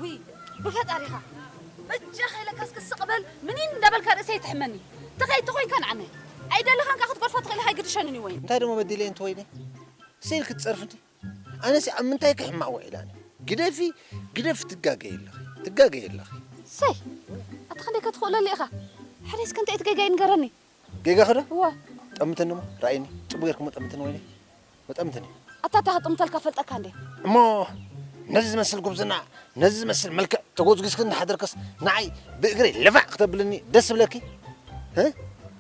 ውይ ብፈጣሪኻ በጃኻ ኢለካ እስኪ ስቕ በል። ምኒን እንዳበልካ ርእሰይ ትሕመኒ። ተኸይ ተኾይንካ ንዓመ ኣይደለኻን ከኣ ክትገድፎ ትኽእል ኢኻ። ኣይግድሸንን እዩ ወይኒ። እንታይ ደሞ በዲለ እንተ ወይኒ? ስኢል ክትጸርፍ እንዲ? ኣነሲ ኣብ ምንታይ ክሕማቕ ውዒላኒ? ግደፊ፣ ግደፊ ትጋገይ ኣለኺ። ትጋገይ ኣለኺ። ሰይ ኣታ ክንደይ ከትኽእለሉ ኢኻ? ሕደይ እስከ እንታይ ትገጋይ ንገረኒ። ጌጋኺ ዶ? እወ። ጠምተኒ እሞ ርኣይኒ። ጽቡቕ ጌርኪ እሞ ጠምተኒ ወይኒ። እሞ ጠምተኒ። ኣታ እንታይ ክጥምተልካ ፈልጠካ እንዴ? እሞ ነዚ ዝመስል ጉብዝና፣ ነዚ ዝመስል መልክዕ ተጎዝጒዝኪ እናሓደርክስ ንዓይ ብእግረይ ልፋዕ ክተብልኒ ደስ ይብለኪ? እ?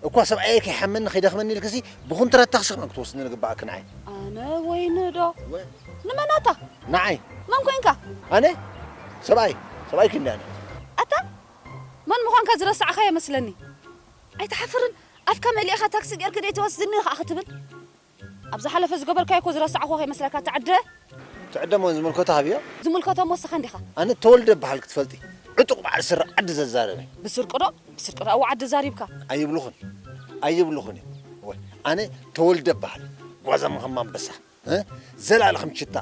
እኳ ሰብኣየይ ከይሓመኒ ከይደኽመኒ ኢልክሲ ብኹንትራት ታክሲ ክኾን ክትወስኒ ዝግባኣኪ ንዓይ። ኣነ ወይኒ ዶ? እወ። ንመን ኣታ? ንዓይ። መን ኮንካ? ኣነ? ሰብኣይ። ሰብኣይኪ እንዲ ኣነ። ኣታ? መን ምዃንካ ዝረሳዕካዮ መስለኒ። ኣይትሓፍርን? ኣፍካ መሊእኻ ታክሲ ጌርኪ ደይ ትወስድኒ ኸኣ ክትብል? ኣብ ዝሓለፈ ዝገበርካዮ እኮ ዝረሳዕኹ ከይመስለካ፣ ትዕደ። ትዕደ እሞ ዝምልከቶ ሃብዮ። ዝምልከቶ እሞ ንስኻ እንዲኻ። ኣነ ተወልደ እበሃል ክትፈልጢ። ዕጡቕ በዓል ስረ ዓዲ ዘዛረበ። ብስርቂ ዶ? ብስርቂ ዶ? ኣብኡ ዓዲ ዛሪብካ። ኣይብሉኽን። ኣይብሉኽን እዮም። ወይ፣ ኣነ ተወልደ እበሃል። ጓዛም ከም ኣንበሳ። እ? ዘላለ ከም ችታ።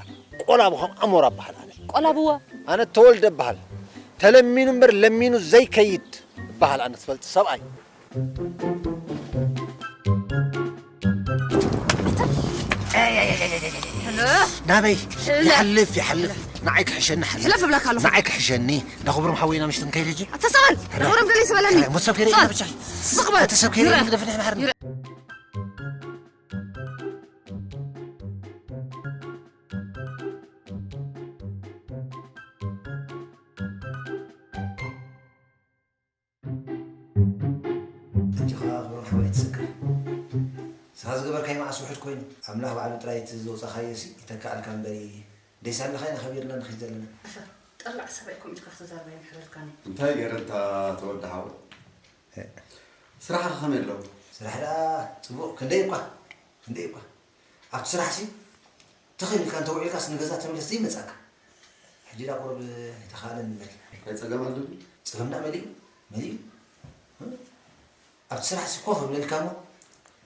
ቆላቡ ከም ኣሞራ እበሃል ኣነ። ቆላብዎ። ኣነ ተወልደ እበሃል። ተለሚኑ እምበር ለሚኑ ዘይከይድ እበሃል ኣነ ትፈልጢ ሰብኣይ። ናበይ? ሕለፍ። ይሓልፍ፣ ይሓልፍ። ንዓይ ክሕሸኒ ሓልፍ። ሕለፍ እብለካ ኣለኹ። ንዓይ ክሕሸኒ። ዳኹብሮም ሓወይና ምሽቲ ንከይድ ሕጂ። ኣታ ሰቐል፣ ዳኹብሮም ገለ ይስበለኒ። ሞት ሰብ ከይረእየና ሰቐል። ብቻ። ስቕ በል። እቲ ሰብ ከይረእየኒ ይረ-፣ ግደፍኒ ኣይምሓርኒ። ይረ-፣ ኣጆኻ ክብሮም ሓወይ ትስከፍ። ንስኻ ዝገበርካዮ መዓስ ውሑድ ኮይኑ፣ ኣምላኽ ባዕሉ ጥራይ እቲ ዘውጻኻዮሲ ይተክኣልካ እምበሪ፣ ደይሳለኻ ኢና ከቢርና ንኸይድ ዘለና። እፈ፣ ጠላዕ ሰብኣይ ከምኡ ኢልካ ክትዛረብ ኣይምሕረልካን እዩ። እንታይ ገይረ እንታ ተወልደ ሓወይ? እ። ስራሕኸ ከመይ ኣሎ? ስራሕ ደኣ ጽቡቕ፣ ክንደይ እኳ፣ ክንደይ እኳ። ኣብቲ ስራሕሲ ትኽእል ኢልካ እንተውዒልካስ ንገዛ ተመለስ ዘይመጻካ። ሕጂ ደኣ ቁሩብ ኣይተኻእለን ንበል። እንታይ ጸገም ኣሎ? ጸገም ደኣ መሊኡ፣ መሊኡ። እ? ኣብቲ ስራሕሲ ኮፍ እብለልካ እሞ፣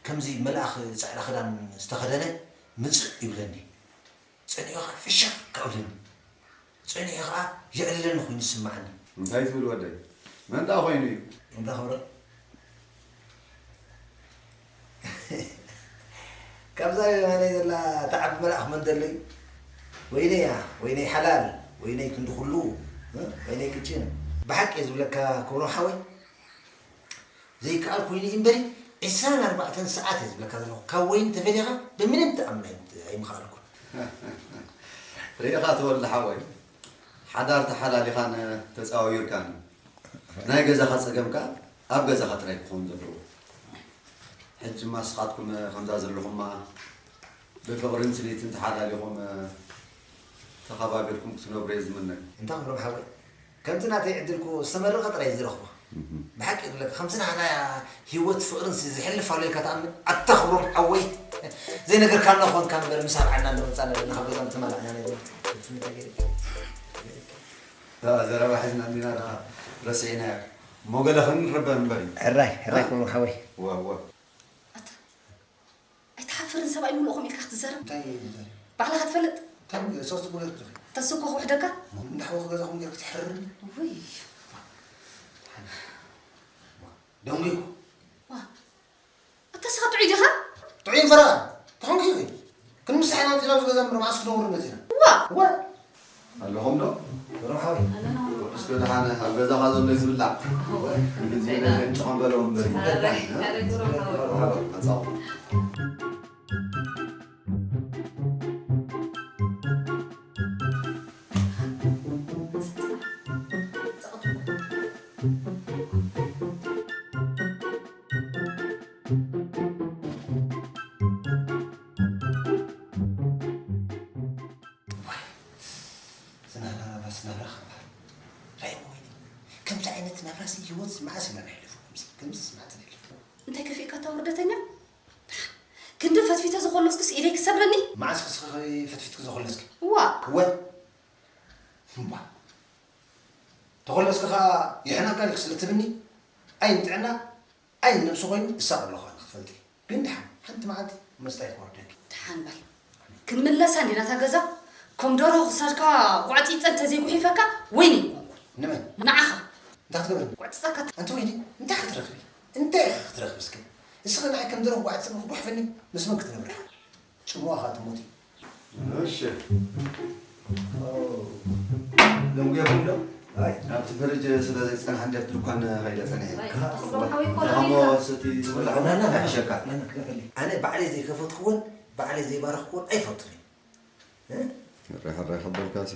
ከምዚ መልኣኽ ጻዕዳ ክዳን ዝተኸደነ ምጽእ ይብለኒ። ጸኒሑ ኸኣ ፍሽኽ ከብለኒ። ጸኒሑ ኸኣ የዕልለኒ ኮይኑ ዝስምዓኒ። እንታይ ትብል ወደይ? መን ደኣ ኮይኑ እዩ? እንዳ ኸብረ። ካብዛ የማነይ ዘላ እታ ዓቢ መልኣኽ መን ደሎ እዩ? ወይነይ እያ፣ ወይነይ ሓላል፣ ወይነይ ክንዲ ኩሉ፣ እ? ወይነይ ቅጭን። ብሓቂ እየ ዝብለካ ክብሮም ሓወይ። ዘይከኣል ኮይኑ እዩ እምበሪ፣ ዕስራን ኣርባዕተን ሰዓት እየ ዝብለካ ዘለኹ። ካብ ወይኒ ተፈሊኻ ብምንም ተኣምር ኣይምት-፣ ኣይምኸኣልኩን። ርኢኻ ተወልደ ሓወይ፣ ሓዳር ተሓላሊኻን ተጻዊርካን ናይ ገዛኻ ጸገም ከኣ ኣብ ገዛኻ ጥራይ ክኸውን ዘለዎ። ሕጂማ ንስኻትኩም ከምዛ ዘለኹማ ብፍቕርን ስኒትን ተሓላሊኹም ተኸባቢርኩም ክትነብሩ እየ ዝምነ። እንታ ክብሮም ሓወይ፣ ከምቲ ናተይ ዕድልኩ ዝተመረቐ ጥራይ እዩ ዝረኽቦ። እህ። ብሓቂ ይብለካ፣ ከምቲ ናህና ህይወት ፍቕርን ሲ-፣ ዝሕልፍ ኣሎ ኢልካ ትኣምን? ኣታ ክብሮም ሓወይ፣ ዘይነገርካና ኮንካ እምበር፣ ምስ ኣብዓና እንዶ መጻና ዘለና ካብ ገዛ ምተመላእና ነይርና። እታ ዘረባ ሒዝና እንዲና ደኣ ረሲዕናዮ። እሞ ገለ ክንርበ እምበር እዩ። ሕራይ፣ ሕራይ እ? ክብሮም ሓወይ። እወ፣ እወ። ኣታ ኣይትሓፍርን ሰብኣይ ምሉእ ከምኡ ኢልካ ክትዛረብ? እንታይ እዩ ዝዛረብ? ባዕልኻ ትፈልጥ? እንታይ እዩ? ሶስት ጉልበት ትኽእል። ተስኮ ክውሕደካ? እንዳ ሓወኹ ገዛኹም ገይሩ ክትሕርር? ውይ። ደንጉይኩ። ዋ። ኣታ ስኻ ጥዑይ ዲኻ? ጥዑይ እንፈራ። ተኾንኩ እዩ። ክንምሳሕ ኢና መፂና ኣብዚ ገዛ እምበር መዓስ ክነውሪ መፂና? ዋ። ዋ። ኣለኹም ዶ? ብሩኻዊ። ኣለና። ቅዱስ ኪዳነ ኣብ ገዛኻ ዘሎ እዩ ዝብላዕ። ግዜ ኣረ። ጨቐም በለው እምበሪ። ኣረ፣ ኣረ፣ ብሩኻዊ። መጻኹ። ዝናብራ ናብራስ ናብራ ክበሃል። ራእይሞ ወይኒ፣ ከምዚ ዓይነት ናብራሲ ህይወት መዓስ ኢና ነሕልፎ? ከምዚ፣ ከምዚ ስማዕቲ ነሕልፎ። እንታይ ከፊእካ እታ ውርደተኛ? ክንዲ ፈትፊተ ዘኾለስኩስ ኢደይ ክሰብረኒ? መዓስ ክስኺ ፈትፊትኪ ዘኾለስኪ? እዋ። እወ። እምባ። ተኾለስኪ ኸኣ ይሕነካ ዲኺ ስለ ትብኒ? ኣይ ንጥዕና፣ ኣይ ንነብሲ ኮይኑ እሳቕ ኣለኹ ኣነ ክትፈልጢ። ግን ደሓን፣ ሓንቲ መዓልቲ ምስታይ ትወርደኪ። ደሓን በል። ክንምለሳ እንዲና እታ ገዛ። ከም ደርሆ ክሳድካ ጓዕጺጸ እንተዘይጉሒፈካ ወይኒ ይኮንኩ። ንመን? ንዓኻ። እንታይ ክትገብረኒ? ጓዕጺጸካ። ኣንቲ ወይኒ፣ እንታይ ክትረኽቢ? እንታይ ኢኻ ክትረኽቢ እስከ? እስኺ ንዓይ ከም ደርሆ ጓዕጺ ክጉሕፈኒ ምስ መን ክትነብሪ? ጽምዋ ኸኣ ትሞቲ። እሺ። ደንጉየኩም ዶ? ኣይ፣ ናብቲ ፍርጅ ስለ ዘይጸንሓ እንድያ ድኳን ከይደ ጸኒሐ። ኣይ፣ ተኽብሮም ሓወይ እኮ ደኣ ኢልካ። ሰቲ ዝብላዕ ናና፣ ናና፣ ይሕሸካ። ናና፣ ክደፈለይ። ኣነ ባዕለይ ዘይከፈትኩዎን ባዕለይ ዘይባረኽኩዎን ኣይፈቱን እየ። እ? ሕራይ ሕራይ ከበልካ ሲ።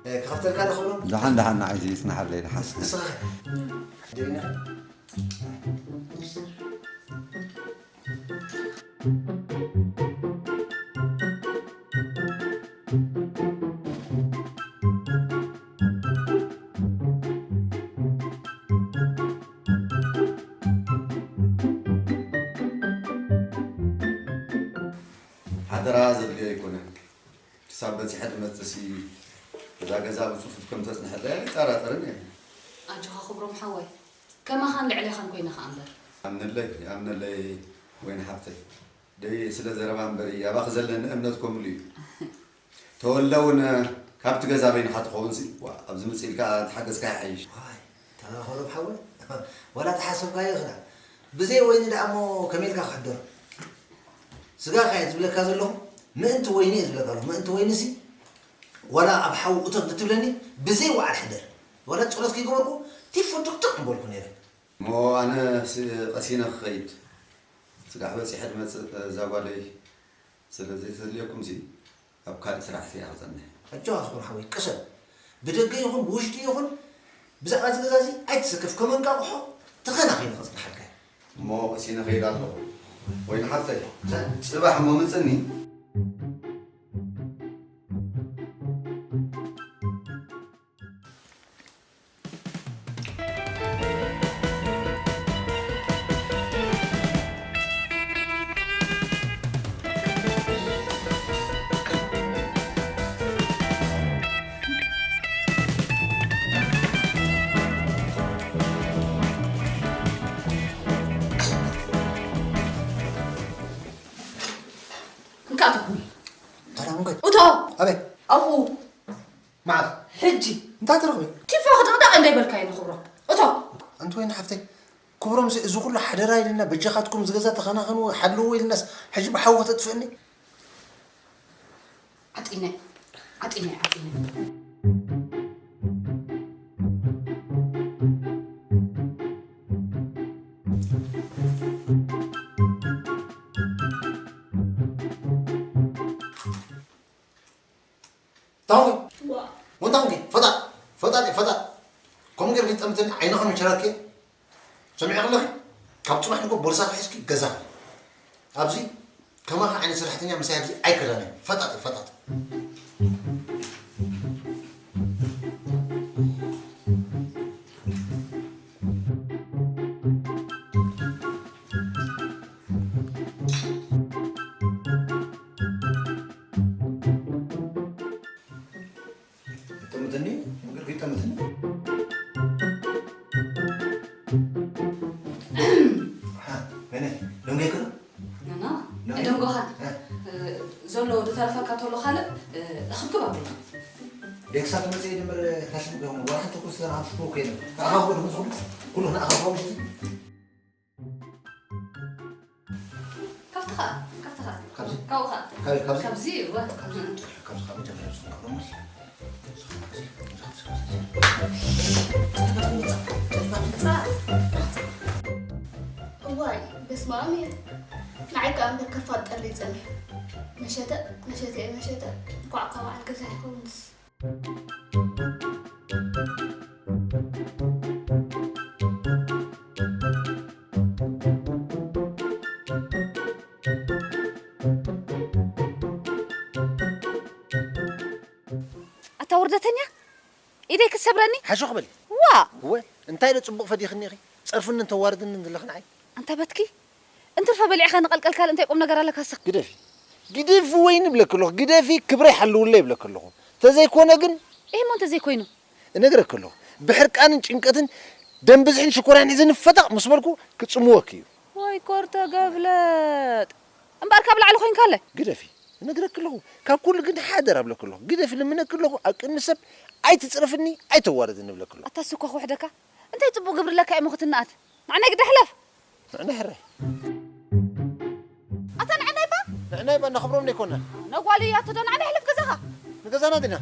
እ፣ ክኸፍተልካ ዶ ክብሎ? ደሓን ደሓን ንዓይ ይጽናሓለይ ደሓን። ንስኻ ኸ? ደሊና? ሓደራ ዘድልዮ ኣይኮነን። ክሳብ በጺሐ ድመጽእሲ እዛ ገዛ ብጽፉፍ ከም ተጽንሐለይ ኣይጠራጠርን እየ። ኣጆኻ ክብሮም ሓወይ፣ ከማኻን ልዕሌኻን ኮይነ ከኣ እምበር። ኣምነለይ፣ ኣምነለይ ወይኒ ሓፍተይ። ደይ ስለ ዘረባ እምበር ኣባኺ ዘለኒ እምነት ከምሉ እዩ። ተወልደ እውን ካብቲ ገዛ በይንኻ ትኸውንሲ፣ ዋ፣ ኣብዚ ምጽእ ኢልካ ተሓገዝካ ይሓይሽ። ዋይ፣ ተባኸሎ ሓወይ፣ ዋላ ተሓሰብካዮ ይኽዳ። ብዘይ ወይኒ ደኣ እሞ ከመይ ኢልካ ክሕደር? ስጋኻ እየ ዝብለካ ዘለኹ፣ ምእንቲ ወይኒ እየ ዝብለካ ኣለኹ። ምእንቲ ወይኒሲ፣ ዋላ ኣብ ሓዊ እቶት ንትብለኒ፣ ብዘይ ወዓል ሕደር። ዋላ ጸሎት ከይገበርኩ፣ ቲፎ ድቅድቅ ምበልኩ ነይረ። እሞ ኣነስ ቀሲነ ክኸይድ፣ ስጋሕ በጺሐ ድመጽእ፣ እዛ ጓለይ ስለ ዘይተድልየኩምሲ፣ ኣብ ካልእ ስራሕ እያ ክጸንሕ። ኣጆኻ ክብር ሓወይ፣ ቅሰን። ብደገ ይኹን ብውሽጢ ይኹን ብዛዕባ እዚ ገዛ እዚ ኣይትስከፍ፣ ከም እንቃቑሖ ተኸናኺነ ከጽንሓልካ እየ። እሞ ቀሲነ ኸይድ ኣለኹ። ወይኒ ሓፍተይ፣ ጽባሕ እሞ ምጽኒ። እንካ እቶ ቡን። ሰላም እንኳይ። እቶ። ኣበይ? ኣብኡ። መዓስ? ሕጂ። እንታይ ትረኽቢ? ቲፎ ክድቕደቕ እንዳይበልካ እዩ ንኽብሮ። እቶ። ኣንቲ ወይኒ ሓፍተይ፣ ክብሮም እዚ፣ እዚ ኩሉ ሓደራ ኢልና፣ በጃኻትኩም እዚ ገዛ ተኸናኸንዎ፣ ሓልዎ ኢልናስ፣ ሕጂ ብሓዊ ከተጥፍእኒ? ዓጢነ፣ ዓጢነ፣ ዓጢነ። ታንኪ። ዋ። ወንታንኪ፣ ፈጣጥ፣ ፈጣጥ፣ ፈጣጥ። ከምኡ ጌርኪ ጠምትን ዓይንኽን ሸራኪ። ሰሚዕኺ ኣለኺ? ካብ ጽባሕ ንግሆ ቦርሳኺ ሒዝኪ ገዛኺ። ኣብዚ ከማኺ ዓይነት ሰራሕተኛ ምሳይ ኣብዚ ኣይክረኣን እየ። ፈጣጥ፣ ፈጣጥ። ይጠምትኒ፣ ምግር ይጠምትኒ። ሃ፣ መነ፣ ደንገይክዶ? ኖ፣ ኖ፣ ኖ። ኣይደንጎኻን። እ። እ፣ ዘሎ ዝተረፈካ ተሎ ካልእ፣ እ፣ እኽብክብ ኣብል። ደክሳ ትመጽእ ድምር ታሽም ገሙ፣ ወራሕቲ ኩስ ዘራፍ ኩ ከይነ። ኣኻ ኩ ድምጽ ኩ፣ ኩሉ ና ኣኻ ኩ ምሽቲ። ካብቲ ኸኣ፣ ካብቲ ኸኣ። ካብዚ? ካብኡ ኸኣ። ካበይ? ካብዚ? ካብዚ፣ እወ። ካብዚ፣ ካብዚ፣ ካብዚ ጀምረ፣ እሱ ካብዚ፣ እዋይ፣ በስመ ኣብ እየ። ንዓይ ከኣ እምበር ከፋጠለይ ጸኒሑ። መሸተ፣ መሸተ እየ፣ መሸተ። እንኳዕ እኳ በዓል ገዛ ይኸውንስ። ኣታ ውርደተኛ፣ ኢደይ ክትሰብረኒ? ሓሾኽ በሊ። ዋ! እወ፣ እንታይ ዶ ጽቡቕ ፈዲኽኒ ኢኺ? ጸርፍኒ እንተዋርድኒ ዘለኺ ንዓይ። ኣንታ በትኪ፣ እንትርፈ በሊዕኻ ንቐልቀል ካልእ እንታይ ቁም ነገር ኣለካሳ? ግደፊ። ግደፊ ወይኒ ይብለኪ ኣለኹ። ግደፊ፣ ክብረይ ሓልውለይ ይብለኪ ኣለኹ። ተዘይኮነ ግን እሞ እንተዘይኮይኑ? እነግረኪ ኣለኹ። ብሕርቃንን ጭንቀትን ደም ብዝሕን ሽኮርያን ሒዘ ንፈታቕ ምስ በልኩ ክጽምወኪ እዩ። ወይ ኮርተ ገብለጥ። እምበኣር ካብ ላዕሊ ኮይንካለ። ግደፊ። እነግረኪ ኣለኹ። ካብ ኩሉ ግን ሓደራ እብለኪ ኣለኹ። ግደፊ ልምነኪ ኣለኹ። ኣብ ቅድሚ ሰብ ኣይትጽረፍኒ፣ ኣይተዋርድኒ እብለኪ ኣለኹ። ኣታ ስኳ ክውሕደካ። እንታይ ጽቡቕ ግብሪ ኣለካ እሞ ክትነኣት? ንዓናይ ግዳ ሕለፍ። ንዕና ሕራይ። ኣታ ንዕናይ ባ? ንዕናይ ባ ነኽብሮም ደይኮና። ነጓሉ እያቶ ዶ ንዕና ሕለፍ ገዛኻ? ንገዛና ዲና።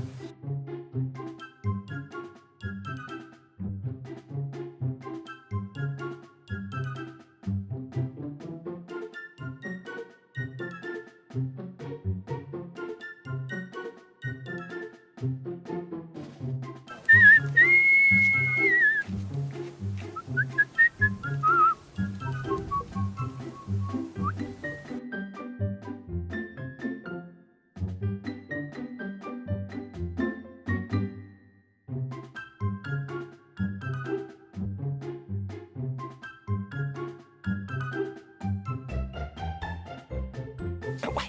እዋይ፣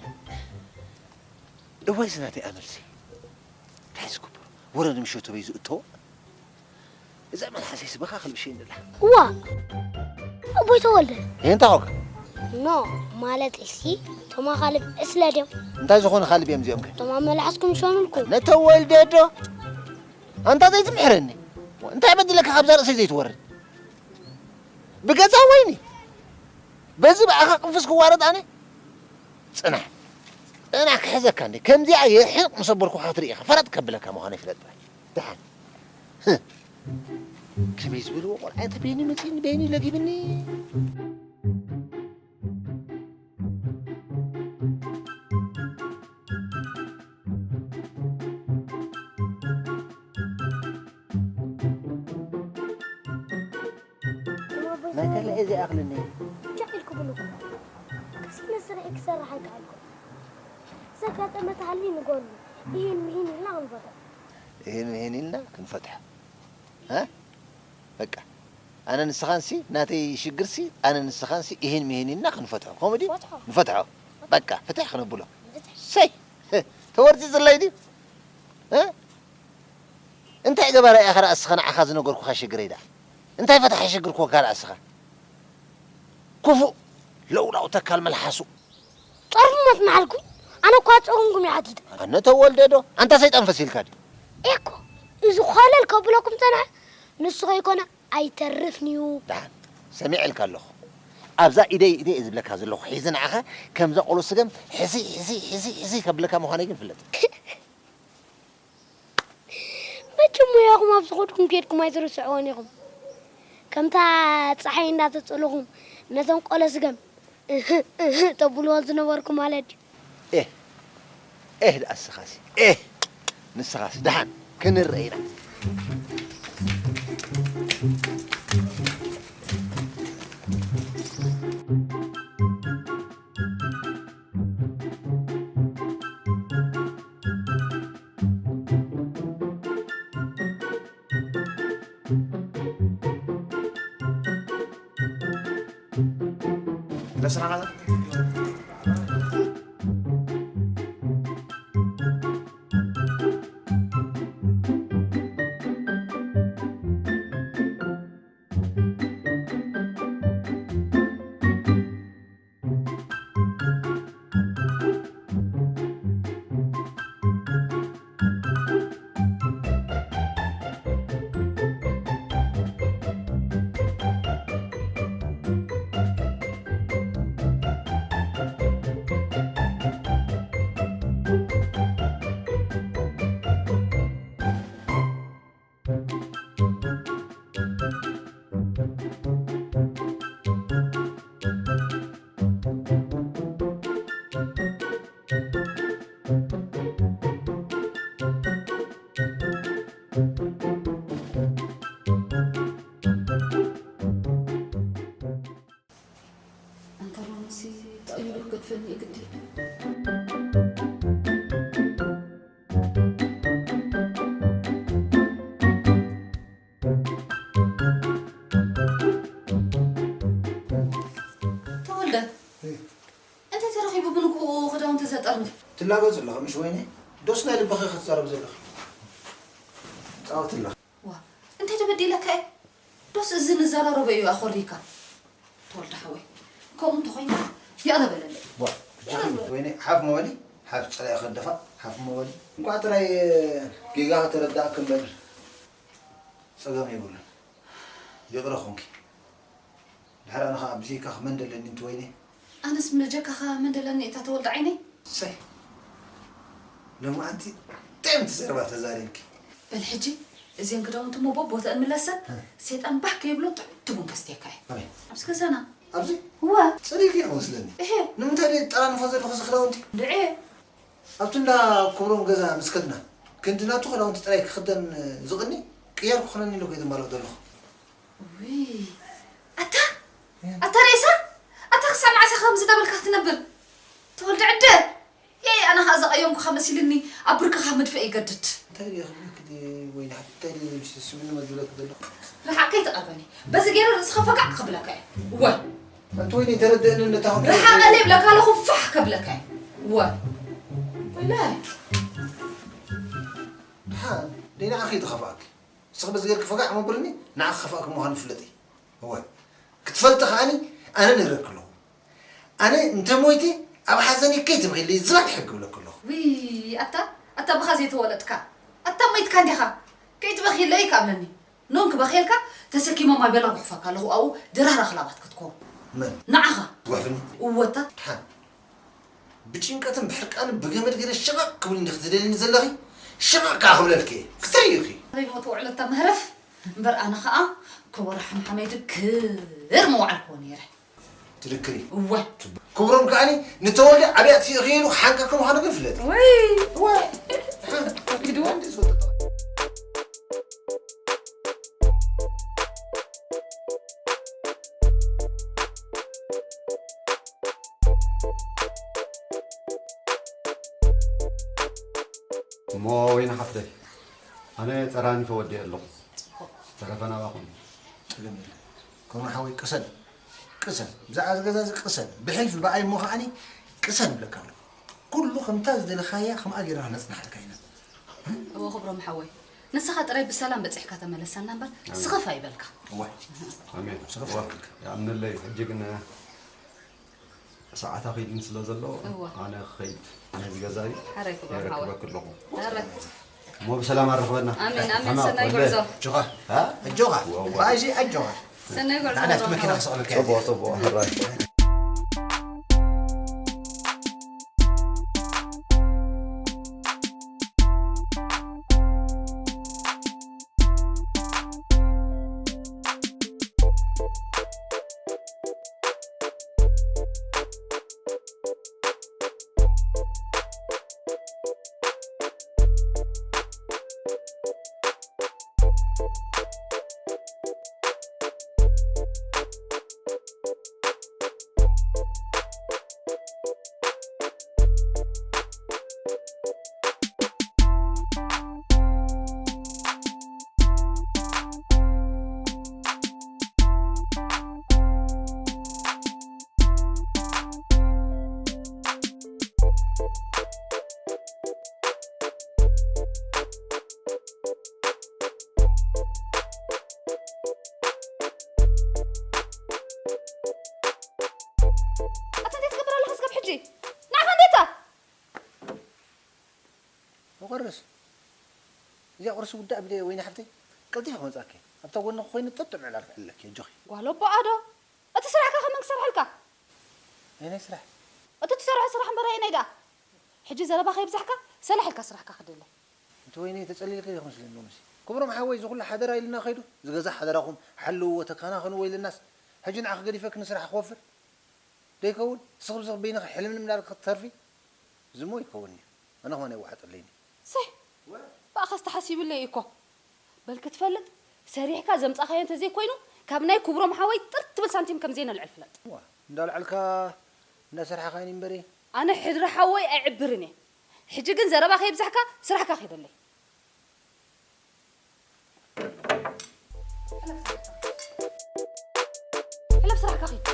እዋይ፣ እዚ ናተይ ኣመልሲ። እንታይ ዝግበሩ? ወረ ንምሸቱ በይ ዝእተዎ? እዛ መልሓሰይ ስበኻ ክልብሸ ይንላ። እዋ፣ ኣቦይ ተወልደ። ይሄ እንታይ ኾንካ? ኖ፣ ማለት እሲ፣ ቶማ ካልብ ዕስለ ድዮም? እንታይ ዝኾነ ካልብ እዮም እዚኦም ከ? ቶማ መልሓስኩም ሸኑልኩም። ነተወልደ ዶ? ኣንታ ዘይትምሕረኒ። እንታይ በድለካ ካብዛ ርእሰይ ዘይትወርድ? ብገዛ ወይኒ። በዚ ብኣኻ ቅንፍስ ክዋረድ ኣነ? ጽናሕ። ጽናሕ ክሕዘካ እንዴ። ከምዚኣ የሕንቕ ምስ ኣበልኩኻ ክትርኢ ኢኻ። ፈረጥ ከብለካ ምዃኑ ይፍለጥ ጥራይ። ደሓን። ህህ። ከመይ ዝበልዎ ቆልዓ እንተ በይኒ መጺኒ በይኒ ለጊብኒ። ናይ ከልእ እዚ ኣኽልኒ። ጃዕ ኢልኩ ብሉኹ። ቀስ ኢለ ስርሐይ ክሰርሕ ኣይከኣልኩ። ዘጋጠመ ተሃልዩ ንገሩ። ይሄን ምሂን ኢልና ክንፈትሖ። ይሄን ምሂን ኢልና ክንፈትሖ። እ? በቃ። ኣነ ንስኻንሲ፣ ናተይ ሽግርሲ፣ ኣነ ንስኻንሲ፣ ይሄን ምሂን ኢልና ክንፈትሖ። ከምኡ ድዩ? ፈትሖ። ንፈትሖ። በቃ፣ ፍትሕ ክነብሎ። ፍትሕ። ሰይ! ተወርጺ ዝለይ ድዩ? እ? እንታይ ገባራ ኢኻ ደኣ እስኻ ንዓኻ ዝነገርኩኻ ሽግረይ ደኣ? እንታይ ፈታሒ ሽግር ኮንካ ደኣ እስኻ? ክፉእ ለውላው ተካል መልሓሱ። ጸርፊ መጽናዕልኩ። ኣነ እኳ ጸጉምኩም ይሓቲት። ኣነ ተወልደ ዶ? ኣንታ ሰይጣን ፈሲልካ ድዩ? ኤኮ፣ እዚ ኾለል ከብለኩም ጸንሐ። ንሱ ከይኮነ ኣይተርፍንዩ። ደሓን፣ ሰሚዐልካ ኣለኹ። ኣብዛ ኢደይ ኢደይ እየ ዝብለካ ዘለኹ። ሒዚ ንዓኻ ከምዛ ቆሎ ስገም ሕሲ፣ ሕሲ፣ ሕሲ፣ ሕሲ ከብለካ ምዃነይ ግን ፍለጥ። መቸም ሞያኹም ኣብ ዝኸድኩም ከድኩም ኣይትርስዕዎን ኢኹም። ከምታ ጸሓይ እንዳተጸለኹም ነቶም ቆሎ ስገም እህ፣ እህ ተብልዎ ዝነበርኩም ማለት ድዩ? ኤህ፣ ኤህ ደኣ እስኻሲ፣ ኤህ፣ ንስኻሲ፣ ደሓን ክንርአ ኢና። ለስራኻ ኣንታ ሎምሲ ጠቕሊሉ ክገድፈኒ እዩ ግዲ። ተወልደ፣ እንታይ ተረኺቡ ብንግሆ ክዳውንቲ ዘጠርንፍ? ትላገጽ ኣለኺ ምሽ ወይኒ? ዶስ ናይ ልብኺ ክትዛረብ ዘለኺ? ጻወት ኣለኺ። ዲለካ እየ። ዶስ እዚ ንዘራረቦ እዩ ኣኾሪካ? ተወልደ ሓወይ፣ ከምኡ እንተኾይኑ ይቕረ በለለይ። ዋ፣ ይቕረ በለለይ። ወይኔ፣ ሓፍ መበሊ፣ ሓፍ ጸላኢ ከደፋ፣ ሓፍ መበሊ። እንኳዕ ጥራይ ጌጋ ከተረዳእክ እምበር ጸገም የብሉን። ይቕረ ኾንኪ። ድሓር ኣነ ኸኣ ብዘይካኺ መን ደለኒ እንተ ወይኒ? ኣነስ ብጀካኻ መን ደለኒ እታ ተወልደ ዓይነይ? ሰይ። ሎማዓንቲ ጥዕምቲ ዘረባ ተዛሪብኪ። በል ሕጂ እዘን ክዳውንቲ እሞ በቦተአን ምለሰን፣ እ። ሰይጣን ባህ ከይብሎ ጥዕምቲ ቡን ከስትየካ እየ። ኣበይ? ኣብዚ ገዛና። ኣብዚ? እወ። ጸሊእኪ እየ መስለኒ። እሄ። ንምንታይ ድየ ጠራንፎ ዘለኹ እዚ ክዳውንቲ? እንድዒ። ኣብቲ እንዳ ክብሮም ገዛ ምስ ከድና፣ ክንዲ ናቱ ክዳውንቲ ጥራይ ክኽደን ዝቕኒ ቅያር ክኾነኒ ኢለ እኮ እየ ዘማልእ ዘለኹ። ውይ፣ ኣታ፣ ኣታ ሬሳ፣ ኣታ ክሳብ መዓስ ኢኻ ከምዚ እንዳበልካ ክትነብር? ተወልደ ዕደ፣ የ፣ ኣነ ኸኣ ዘቐየምኩኻ መሲልኒ ኣብ ብርክኻ ምድፍእ ይገድድ። እንታይ ድየ ክብለኪ ድየ ወይኒ ሓፍተይ? እንታይ ድየ ዝምሽ-፣ ስምዒት ዝመልስ ዝብለኪ ዘለኹ? ርሓቕ ከይትቐርበኒ። በዚ ገይረ ርእስኻ ፈጋዕ ክብለካ እየ። ወ። ኣንቲ ወይኒ ተረድእኒ ነታ ኹን ርሓቐለይ ይብለካ ኣለኹ፣ ፋሕ ከብለካ እየ። ወ። ወላይ። ደሓን፣ ደይ ንዓኺ እዩ ዝኸፍኣኪ። ንስኺ በዚ ጌርኪ ፈጋዕ መብልኒ፣ ንዓኺ ከፍኣኪ ምዃኑ ፍለጢ። እወ፣ ክትፈልጢ ከኣኒ ኣነ ነግረኪ ኣለኹ። ኣነ እንተ ሞይተ ኣብ ሓዘነይ ከይትበኺለይ ዝባን ሕጊ እብለኪ ኣለኹ። ውይ፣ ኣታ፣ ኣታ ብኻ ዘይተወለድካ። ኣታ ሞይትካ እንዲኻ። ከይትበኽየለይ ይከኣለኒ። ኖንክ በኺልካ ተሰኪሞም ኣይበላ ጉሕፈካ ኣለኹ ኣብኡ ድራር ኣኽላባት ክትኮን። መን? ንዓኻ። ትጉሕፍኒ? እወታ። ድሓን። ብጭንቀትን ብሕርቃንን ብገመድ ገይረ ሽቐቕ ክብል እንዲኺ ትደልኒ ዘለኺ? ሽቐቕ ከኣ ክብለልኪ እየ። ክትርእዪ ኢኺ። ኣበይ ሞት ውዕለታ መህረፍ? እምበር ኣነ ኸኣ ከበሮ ሓምሓመይቲ ክር ምውዓልክዎ ነይረ። ትድክሪ። እወ። ክብሮም ከኣኒ ንተወልደ ዓብያ ትእኽየሉ ሓንቀ ከምዃኑ ግን ፍለጥ። ወይ። እወ። ሓን-፣ ግድዋ እንዲ ዝፈልጦ። እሞ ወይኒ ሓፍተይ፣ ኣነ ጸራኒ ተወዲአ ኣለኹ። ተረፈ ናባኹም። ጸገም የለን። ከምኡ ሓወይ ቅሰን። ቅሰን። ብዛዕባ እዚ ገዛ እዚ ቅሰን። ብሕልፊ ብኣይ እሞ ከኣኒ ቅሰን እብለካ ኣለኹ። ኩሉ ከምታ ዝደለኻያ ከምኣ ጌርና ክነጽንሓልካ ኢና። እወ ክብሮም ሓወይ፣ ንስኻ ጥራይ ብሰላም በጺሕካ ተመለሰና እምበር ኣሜን። ስኽፍ ኣይበልካ። እወ። ኣሜን። ስኽፍ እወ። ኣይበልካ። ይኣምነለይ። ሕጂ ግን ሰዓት ኣኺሉኒ ስለ ዘሎ እወ። ኣነ ክኸይድ ነዚ ገዛ እዩ። ሓራይ ክብሮም ሓወይ። የረክበኪ ኣለኹ። ሓራይ። እሞ ብሰላም ኣረኽበና። ኣሜን፣ ኣሜን። ሰናይ ጉዕዞ። ኣጆኻ። ሃ? ኣጆኻ። እወ፣ እወ። ባይዚ ኣጆኻ። ሰናይ ጉዕዞ ናዕዳ ኣብቲ መኪና ክስቕለካ እየ። ጽቡቕ፣ ጽቡቕ። ሕራይ። ኣታ እንታይ ትገብር ኣለኻ ስጋብ ሕጂ? ንዓኻ እንዴታ? ቁርስ። እዚኣ ቁርሲ ውዳእ ቢለ ወይኒ ሓፍተይ፣ ቀልጢፈ ክመጽኣኪ። ኣብታ ጎንኺ ኮይነ ጥጥዕ ምዕላል ክዕልለኪ፣ ኣጆኺ። ጓል ኣቦኣ ዶ? እቲ ስራሕካ ከመን ክሰርሐልካ? ኣየናይ ስራሕ? እቲ ትሰርሖ ስራሕ እምበር ኣየናይ ደኣ? ሕጂ ዘረባ ከይብዛሕካ ሰላሕ ኢልካ ስራሕካ ክደለ። ኣንቲ ወይኒ ተጸሊልኪ ዲኺ መስለኒ ሎምሲ። ክብሮም ሓወይ እዚ ኩሉ ሓደራ ኢልና ከይዱ፣ እዚ ገዛ ሓደራኹም ሓልውዎ ተከናኸንዎ ኢልናስ፣ ሕጂ ንዓኺ ገዲፈኪ ንስራሕ ክወፍር? ደይከውን? ስኽብ ስኽብ በይንኺ ሕልምልም እንዳበልኪ ክትተርፊ? እዚ እሞ ኣይከውን'ዩ። ኣነ ከማን የዋሕጠለይኒ። ሰይ! ብኣኻስ ተሓሲብለይ እኮ። በል ክትፈልጥ፣ ሰሪሕካ ዘምጻኻዮ እንተዘይኮይኑ፣ ካብ ናይ ክብሮም ሓወይ ጥር ትብል ሳንቲም ከም ዘይነልዕል ፍለጥ። እዋ፣ እንዳልዐልካ እንዳሰርሓኻኒ እምበሪ። ኣነ ሕድሪ ሓወይ ኣይዕብርን እየ። ሕጂ ግን ዘረባ ከይብዛሕካ ስራሕካ ኺደለይ። ሕለፍ ስራሕካ ኺድ።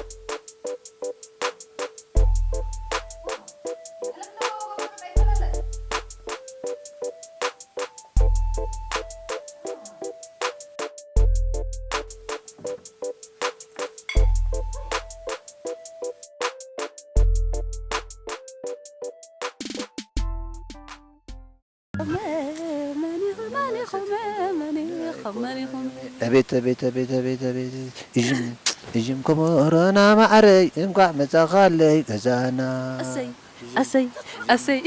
ኣቤት ኣቤት ኣቤት ኣቤት ኣቤት እዥም እዥም ኮሞሮና ማዕረይ እንኳዕ መጻኻለይ ገዛና። ኣሰይ ኣሰይ ኣሰይ።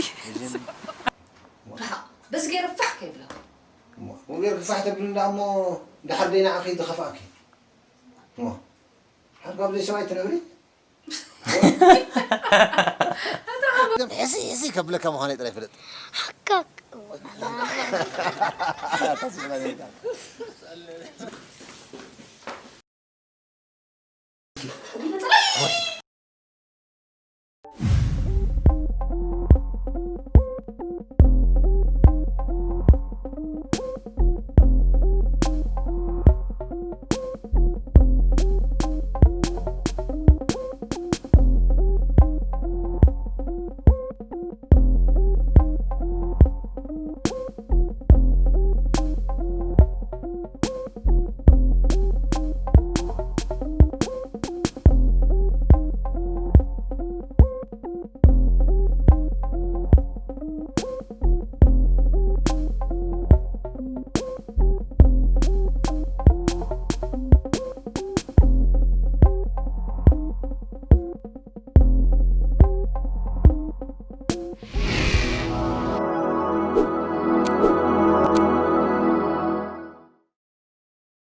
ርሓቕ በዚ ገይረ ፋሕ ከይብለካ። እሞ ገይርኪ ፋሕ ተብሊ እንዳ እሞ ድሓር ደይ ንዓኺ ዝኸፍኣኪ። እሞ ሓር ካብ ዘይሰብኣይ ትነብሪ። ሕሲ ሕሲ ከብለካ ምዃነይ ጥራይ ፍለጥ። ሓካክ